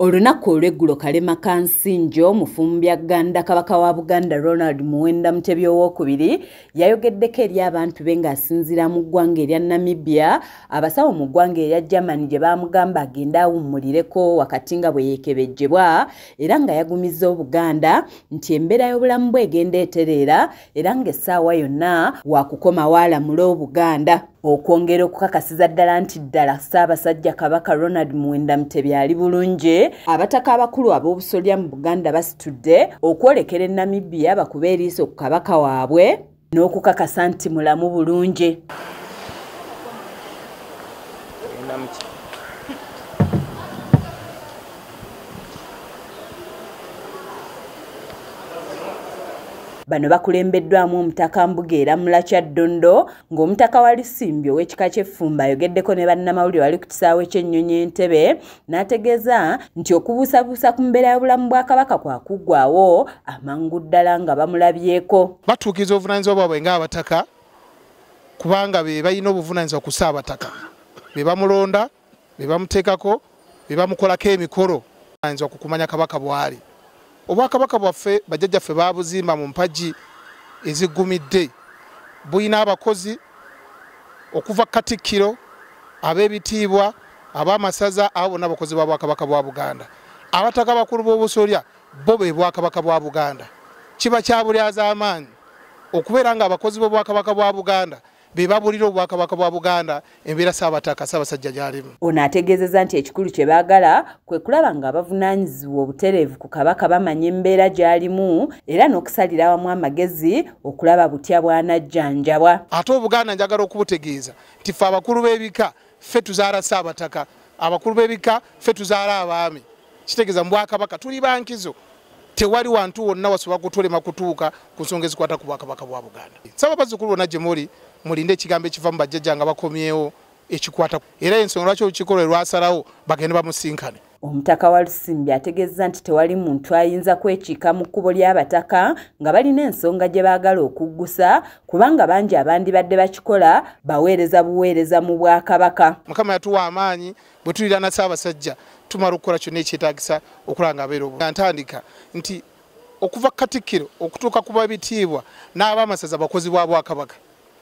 Olunaku olw'eggulo Kalema Kansinjo mufumbya Ganda Kabaka wa Buganda Ronald Muwenda Mutebi owookubiri yayogeddeko eri abantu be ng'asinziira mu ggwanga erya Namibia. Abasawo mu ggwanga erya Germany gye baamugamba agende awummulireko wakati nga bwe yeekebejjebwa, era nga yagumizza Obuganda nti embeera y'obulamu bwe egenda etereera era ng'essaawa yonna waakukomawo alamule Obuganda. Okwongera okukakasiza ddala nti ddala Ssaabasajja Kabaka Ronald Muwenda Mutebi ali bulungi, abataka abakulu ab'obusolya mu Buganda basitudde okwolekera e Namibia bakube eriiso ku kabaka waabwe n'okukakasa nti mulamu bulungi. Bano bakulembeddwamu Omutaka Mbuga Mulacha Ddondo, ng'Omutaka wa Lusimbi ow'ekika ky'Effumba ayogeddeko ne bannamawulire wali ku kisaawe ky'ennyonyi Entebbe, n'ategeeza nti okubuusabuusa ku mbeera y'obulamu bwa Kabaka kwakuggwawo amangu ddala nga bamulabyeko. Batuukiriza obuvunaanyizibwa bwabwe ng'abataka, kubanga be balina obuvunaanyizibwa ku Ssaabataka, be bamulonda, be bamuteekako, be bamukolako emikolo ku kumanya Kabaka bw'ali. Obwakabaka bwaffe bajjajjaffe baabuzimba mu mpagi ezigumidde, bulina abakozi okuva Katikkiro, ab'ebitiibwa, ab'amasaza, abo bonna abakozi ba Bwakabaka bwa Buganda. Abataka abakulu b'obusolya bo be Bwakabaka bwa Buganda. Kiba kya bulyazaamaanyi okubeera nga abakozi b'Obwakabaka bwa Buganda be babulira Obwakabaka bwa Buganda embeera Ssaabataka Ssaabasajja gy'alimu. Ono ategeezezza nti ekikulu kye baagala kwe kulaba nga abavunaanyizibwa obutereevu ku Kabaka bamanya embeera gy'alimu era n'okusalira awamu amagezi okulaba butya bw'anajjanjabwa. Ate Obuganda njagala okubutegeeza nti ffe abakulu b'ebika ffe tuzaala Ssaabataka, abakulu b'ebika ffe tuzaala abaami. Kitegeeza mu Bwakabaka tuli bankizo, tewali wantu wonna wasobola kutulema kutuuka ku nsonga ezikwata ku Bwakabaka bwa Buganda. Nsaba bazzukulu bonna gye muli mulinde ekigambo ekiva mu bajjajja nga bakomyewo ekikwata, era ensonga lwaki olukiiko lwe lwasalawo bagende bamusinkane. Omutaka wa Lusimbi ategeezza nti tewali muntu ayinza kwekiika mu kkubo ly'abataka nga balina ensonga gye baagala okuggusa, kubanga bangi abandibadde bakikola baweereza buweereza mu Bwakabaka. Mukama yatuwa amaanyi, bwe tuliraana Ssaabasajja tumala okukola kyonna ekyetaagisa okulaba nga abeera obulungi. Ntandika nti okuva Katikkiro okutuuka ku babitiibwa n'ab'amasaza bakozi bwa Bwakabaka,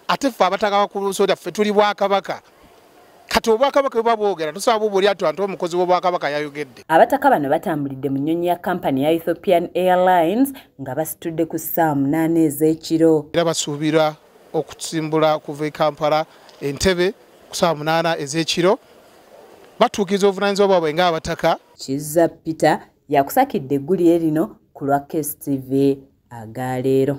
ate ffe abataka abakulu b'obusolya ffe tuli Bwakabaka. Kati Obwakabaka bwe bwogera tusaba bubuulira nti omukozi w'Obwakabaka yayogedde. Abataka bano batambulidde mu nnyonyi ya kampani ya Ethiopian Airlines nga basitudde ku ssaawa 8 ez'ekiro. Era basuubira okusimbula okuva e Kampala Entebbe ku ssaawa 8 ez'ekiro. Batuukiriza obuvunaanyizibwa bwabwe ng'abataka. Kizza Peter yakusakidde eggulire lino ku lwa KSTV agaleero.